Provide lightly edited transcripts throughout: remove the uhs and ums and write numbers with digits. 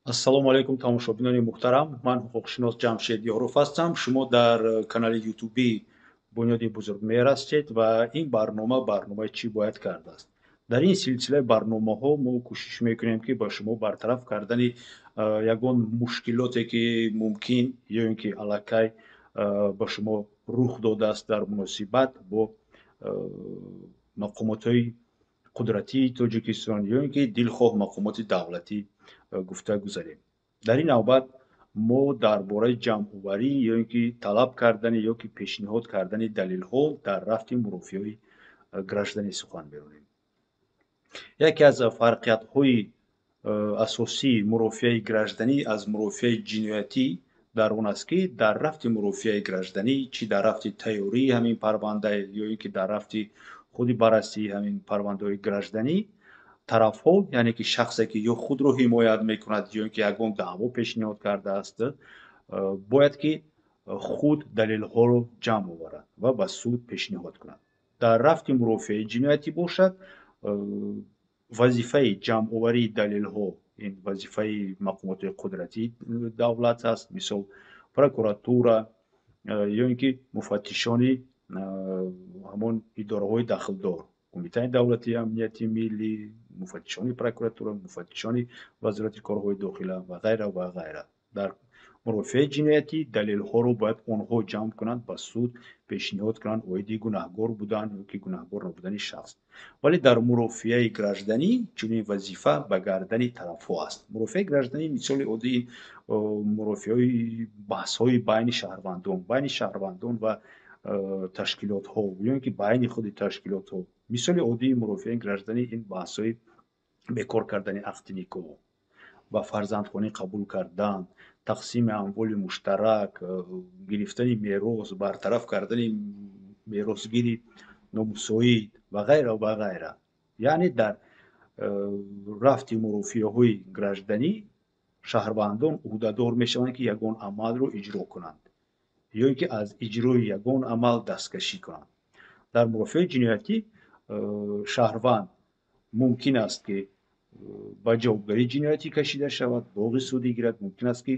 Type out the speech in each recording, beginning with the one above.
Ассалому алайкум, тамошобинони муҳтарам. Ман ҳуқуқшинос Ҷамшед Ёров ҳастам. Шумо дар канали ютубии Бунёди Бузургмеҳр ҳастед ва ин барнома барномаи «Чӣ бояд кард» аст. Дар ин силсилаи барномаҳо мо кӯшиш мекунем, ки ба шумо бартараф кардани ягон мушкилоте, ки мумкин ё ин ки аллакай ба шумо рух додааст дар муносибат бо мақомотҳои қудратии Тоҷикистон ё ин ки дилхоҳ мақомоти давлатӣ гуфта гузарем. Дар ин навбат мо дар бораи ҷамъоварӣ ё ин ки талаб кардани ё ки пешниҳод кардани далелҳо дар рафти мурофиаҳои гражданӣ сухан меронем. Яке аз фарқиятҳои асосии мурофиаи гражданӣ аз мурофиаи ҷиноятӣ дар он аст, ки дар рафти мурофиаи гражданӣ, чӣ дар рафти тайёрии ҳамин парванда ё ин ки дар рафти худи баррасии ҳамин парвандаҳои гражданӣ, тарафҳо, яъне ки шахсе, ки ё худро ҳимоят мекунад, ё ин ки ягон даъво пешниҳод кардааст, бояд ки худ далелҳоро ҷамъ оварад ва ба суд пешниҳод кунад. Дар рафти мурофиаи ҷиноятӣ бошад, вазифаи ҷамъоварии далелҳо ин вазифаи мақомоти қудратии давлат аст, мисол, прокуратура ё ин ки муфаттишони ҳамон идораҳои дахлдор, Кумитаи давлатии амнияти миллӣ, муфаттишони прокуратура, муфаттишони Вазорати корҳои дохила ва ғайра ва ғайра. Дар мурофиаи ҷиноятӣ далелҳоро бояд онҳо ҷамъ кунанд, ба суд пешниҳод кунанд оиди гунаҳгор будан ё ки гунаҳгор набудани шахс. Вале дар мурофиаи гражданӣ чунин вазифа ба гардани тарафҳо аст. Мурофиаи гражданӣ мисоли оддии мурофиаҳои баҳсҳои байни шаҳрвандон ва ташкилотҳо ё ин ки байни худи ташкилотҳо. Мисоли оддии мурофиаи гражданӣ ин баҳсҳои бекор кардани ақди никоҳ, ба фарзандхонӣ қабул кардан, тақсими амволи муштарак, гирифтани мерос, бартараф кардани меросгири номусоид ва ғайра ва ғайра. Яъне дар рафти мурофиаҳои гражданӣ шаҳрвандон ӯҳдадор мешаванд, ки ягон амалро иҷро кунанд ё ин ки аз иҷрои ягон амал дасткашӣ кунанд. Дар мурофиаи ҷиноятӣ шаҳрванд мумкин аст, ки ба ҷавобгарии ҷиноятӣ кашида шавад, доғи судӣ гирад, мумкин аст, ки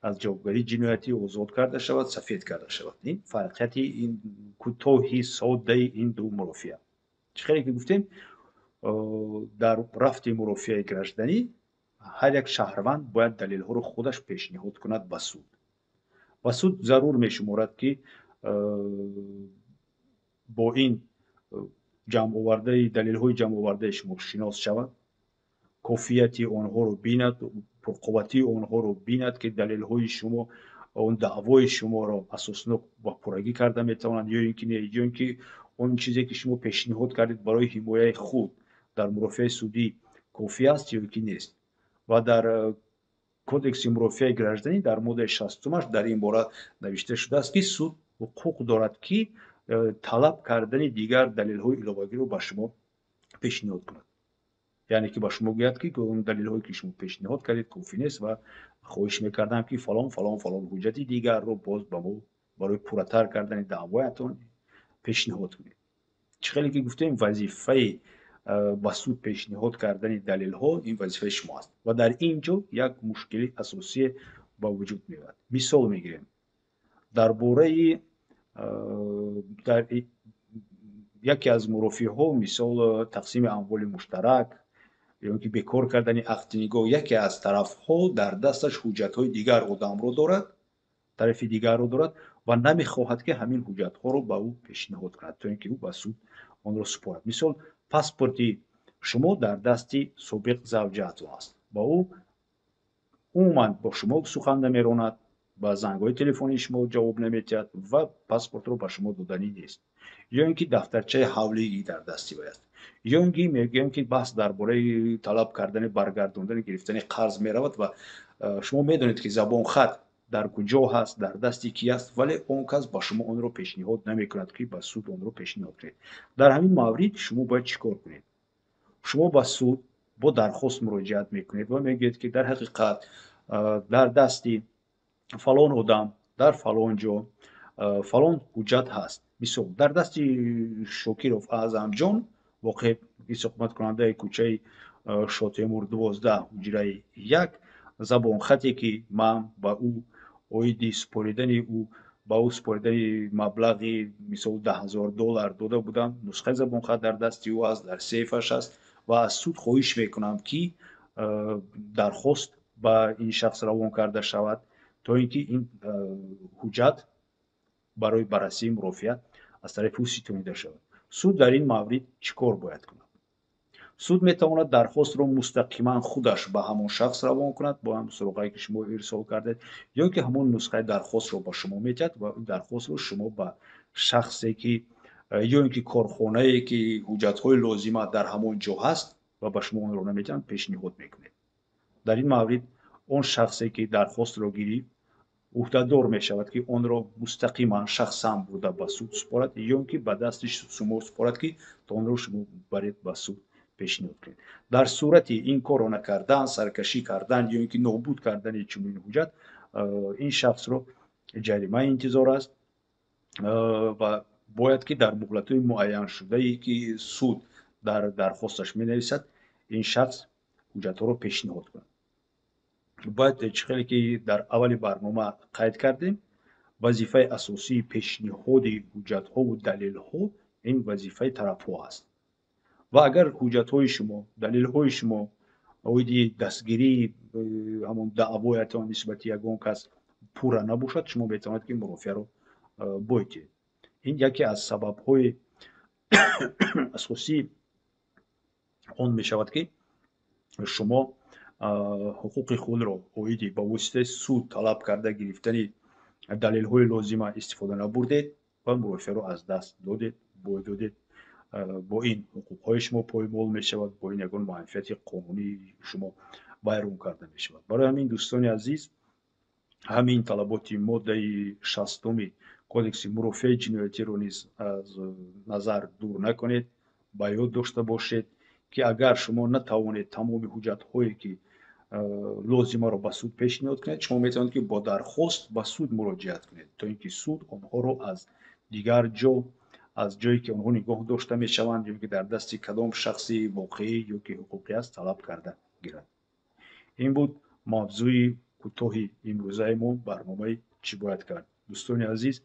аз ҷавобгарии ҷиноятӣ озод карда шавад, сафед карда шавад. Ин фарқияти ин кӯтоҳи соддаи ин ду мурофиа. Чӣ хеле ки гуфтем, дар рафти мурофиаи гражданӣ ҳар як шаҳрванд бояд далелҳоро худаш пешниҳод кунад ба суд ва суд зарур мешуморад, ки бо ин ҷамъовардаи далелҳои ҷамъовардаи шумо шинос шавад, кофияти онҳоро бинад, пурқувватии онҳоро бинад, ки далелҳои шумо он даъвои шуморо асоснок ба пуррагӣ карда метавонанд ё ин ки не, ё ин ки он чизе, ки шумо пешниҳод кардед барои ҳимояи худ дар мурофиаи судӣ, кофӣ аст ё ки нест. Ва дар Кодекси мурофиаи гражданӣ дар моддаи 60-умаш дар ин бора навишта шудааст, ки суд ҳуқуқ дорад, ки талаб кардани дигар далелҳои иловагиро ба шумо пешниҳод кунад, яъне ки ба шумо гӯяд, ки он далелҳое, ки шумо пешниҳод кардед, кофӣ нест ва хоҳиш мекардам, ки фалон, фалон, фалон ҳуҷҷати дигарро боз ба мо барои пурратар кардани даъвоятон пешниҳод кунед. Чӣ хеле ки гуфтем, вазифаи ба суд пешниҳод кардани далелҳо ин вазифаи шумо аст ва дар ин ҷо як мушкили асосие ба вуҷуд меояд. Мисол мегирем дар бораи дар яке аз мурофиаҳо, мисол, тақсими амволи муштарак ё ки бекор кардани ақди никоҳ, яке аз тарафҳо дар дасташ ҳуҷҷатҳои дигар одамро дорад, тарафи дигарро дорад ва намехоҳад, ки ҳамин ҳуҷҷатҳоро ба ӯ пешниҳод кунад, то ин ки ӯ ба суд онро супорад. Мисол, паспорти шумо дар дасти собиқ завҷаатон аст ва ӯ умуман бо шумо сухан намеронад, ба зангҳои телефонии шумо ҷавоб наметиҳад ва паспортро ба шумо доданӣ нест. Ё ин ки дафтарчаи ҳавлигӣ дар дасти вай аст, ё ин ки мегӯям, ки баҳс дар бораи талаб кардани баргардондани гирифтани қарз меравад ва шумо медонед, ки забонхат дар куҷо ҳаст, дар дасти ки аст, вале он кас ба шумо онро пешниҳод намекунад, ки ба суд онро пешниҳод кунед. Дар ҳамин маврид шумо бояд чӣ кор кунед? Шумо ба суд бо дархост муроҷиат мекунед ва мегӯед, ки дар ҳақиқат дар дасти фалон одам дар фалон ҷо фалон ҳуҷҷат ҳаст. Мисол, дар дасти Шокиров Аъзамҷон, воқеъ истиқоматкунандаи кӯчаи Шотемур, 12, ҳуҷраи 1. Забонхате, ки ман ба ӯ оиди супоридани ӯ ба ӯ супоридани маблағи, мисол, 10 000 доллар дода будам, нусхаи забонхат дар дасти ӯ аст, дар сейфаш аст ва аз суд хоҳиш мекунам, ки дархост ба ин шахс равон карда шавад, то ин ки ин ҳуҷҷат барои баррасии мурофиа аз тарафи ӯ ситонида шавад. Суд дар ин маврид чӣ кор бояд кунад? Суд метавонад дархостро мустақиман худаш ба ҳамон шахс равон кунад бо ҳам суроғае, ки шумо ирсол кардед, ё ки ҳамон нусхаи дархостро ба шумо медиҳад ва дархостро шумо ба шахсе ки ё ин ки корхонае, ки ҳуҷҷатҳои лозима дар ҳамон ҷо ҳаст ва ба шумо онро намедиҳанд, пешниҳод мекунед. Дар ин маврид он шахсе, ки дархостро гирифт, ӯҳдадор мешавад, ки онро мустақиман шахсан бурда ба суд супорад ё ин ки ба дасти шумо супорад, ки то онро шумо баред, ба суд пешниҳод кунед. Дар сурати ин корро накардан, саркашӣ кардан ё ин ки нобуд кардани чунин ҳуҷҷат, ин шахсро ҷарима интизор аст ва бояд ки дар муҳлатҳои муайяншудае, ки суд дар дархосташ менависад, ин шахс ҳуҷҷатҳоро пешниҳод кунад. Бояд, чӣ хеле ки дар аввали барнома қайд кардем, вазифаи асосии пешниҳоди ҳуҷҷатҳову далелҳо ин вазифаи тарафҳо аст ва агар ҳуҷҷатҳои шумо, далелҳои шумо оиди дастгирии ҳамон даъвоятон нисбати ягон кас пурра набошад, шумо метавонед, ки мурофиаро бойтед. Ин яке аз сабабҳои асосии он мешавад, ки шумо ҳуқуқи худро оиди ба воситаи суд талаб карда гирифтани далелҳои лозима истифода набурдед ва мурофиаро аз даст додед, бой додед. Бо ин ҳуқуқҳои шумо поймол мешавад, бо ин ягон манфиати қонунии шумо вайрон карда мешавад. Барои ҳамин, дӯстони азиз, ҳамин талаботи моддаи 60-уми Кодекси мурофиаи ҷиноятиро низ аз назар дур накунед. Ба ёд дошта бошед, ки агар шумо натавонед тамоми ҳуҷҷатҳое, ки лозимаро ба суд пешниҳод кунед, шумо метавонед, ки бо дархост ба суд муроҷиат кунед, то ин ки суд онҳоро аз дигар ҷо, аз ҷое ки онҳо нигоҳ дошта мешаванд ё ки дар дасти кадом шахси воқеӣ ё ки ҳуқуқӣ аст, талаб карда гирад. Ин буд мавзӯи кӯтоҳи имрӯзаи мо, барномаи «Чӣ бояд кард?». Дӯстони азиз,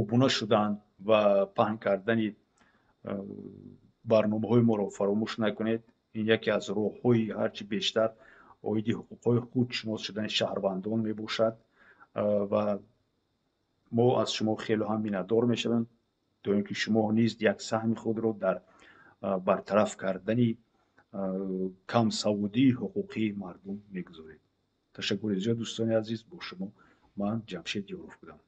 обуна шудан ва паҳн кардани барномаҳои моро фаромӯш накунед. Ин яке аз роҳҳои ҳарчи бештар оиди ҳуқуқҳои худ шинос шудани шаҳрвандон мебошад ва мо аз шумо хеле ҳам миннатдор мешавем, то ин ки шумо низ як саҳми худро дар бартараф кардани камсаводии ҳуқуқии мардум мегузоред. Ташаккури зиёд, дӯстони азиз. Бо шумо ман, Ҷамшед Ёров, будам.